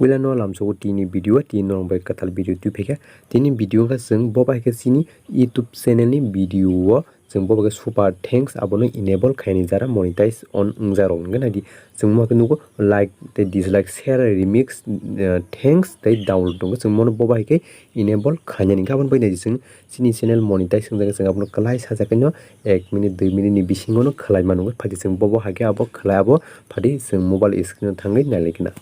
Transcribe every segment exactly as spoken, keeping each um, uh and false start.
Puila no lamsogo tini video, tini norok bai kwtal video twi phaikha. Tini video wngkha chwng bo bai khe chini YouTube channel ni video o chwng bo bai khe super thanks abono enable khaini jara monetize on wngjakrok hwnkhe naidi chwng bo khe nugo like tei dislike, share, remix, eh, thanks tei download tongo chwng mono bo bai khe enable khainani hwnkhe aboni bai naidi chwng chini channel monetize wngjak chwng abono kwlai sajakhaino ek minute dui minute ni bisingo no khwlai mano hwnkhe phaidi chwng bo bo hai khe abo khwlai abo phaidi chwng mobile screen o thangwi nailaikha na.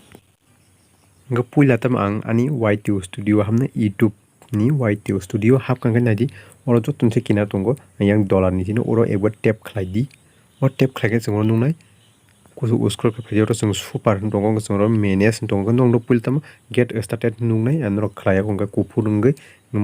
Hwnkhe puila tamo ang ani Y T O Studio hamno YouTube ni Y T O Studio hapkha hwnkhe naidi oro joto se kinar tongo yang dollar ni sino oro ekbar tap khlai di. O tap khlai khe chwng oro nuknai kusu scroll khe phaidi oro chwng super hwn tongo hwnkhe chwng oro manage hwn tongo hwnkhe norok puila tamo get started hwn nuknai ang norok khlai ya hwnkhe kuphur wngwi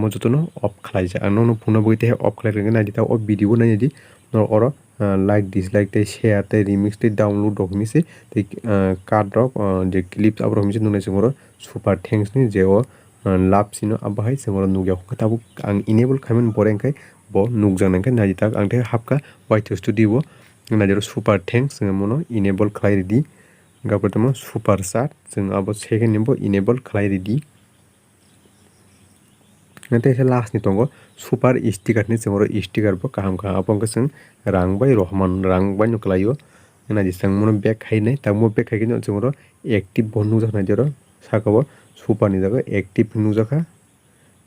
mo jotono off khlaijak ang nokno phunukna bagwi tei off khlai rwngwi naidi ta o video o naidi norok oro ah, like, dislike, tei share, tei remix, tei download rok hinwi se, tei, ah, cut rok, ah, je clips abo rok hinwi se nuknai chwng oro super thanks ni je o, ah, love sino abo hai chwng oro nukya. Hwnkhe tabuk ang enable khaimani pore hwnkhe bo nukjaknai hwnkhe naidi tak ang tei hapkha Y T O Studio o naidi oro super thanks hwnwi mono enable khlai ridi. Hwnkhe abo tamo super chat chwng abo second ni bo enable khlai ridi. Tei se last ni tongo super sticker hinwi chwng oro sticker bo kaham kaham abo wngkha chwng rang bai rohorman rang bai no kwlai o. Naidi chwng mono back khai nai tabuk mo back khai khe chwng oro active bo nukjak nai oro saka o super ni jaga active nukjak kha.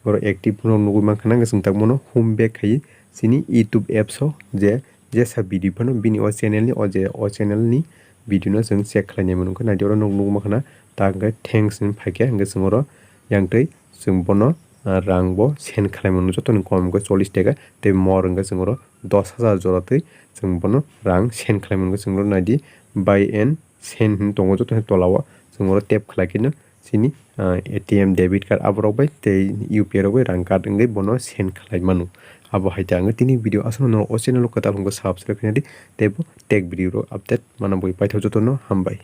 Oro active no nugwi mankha na chwng tabuk mono home back khai chini YouTube apps o je jesa video phano bini o channel ni o je o channel ni video no chwng check khlai nai mano wngkha naidi oro nukgwi mankha na ta hwnkhe thanks hinwi phaikha hwnkhe chwng oro yang twi chwng bono, ah, rang bo send khlai mano joto ni kom hwnkhe chollish taka tei mor hwnkhe chwng oro dos hajar jora twi chwng bono rang send khlai mano chwng oro naidi buy and send hinwi tongo joto ni tola o chwng oro tap khlai khe no chini, ah, A T M debit card abo rok bai tei U P I rok bai rang cut wngwi bono send khlai mano. Abo hai ta wngwi tini video aswk no norok o channel o kwtal hwnkhe subscribe khaina di tei bo tech video rok update mana bagwi paithak joto no hambai.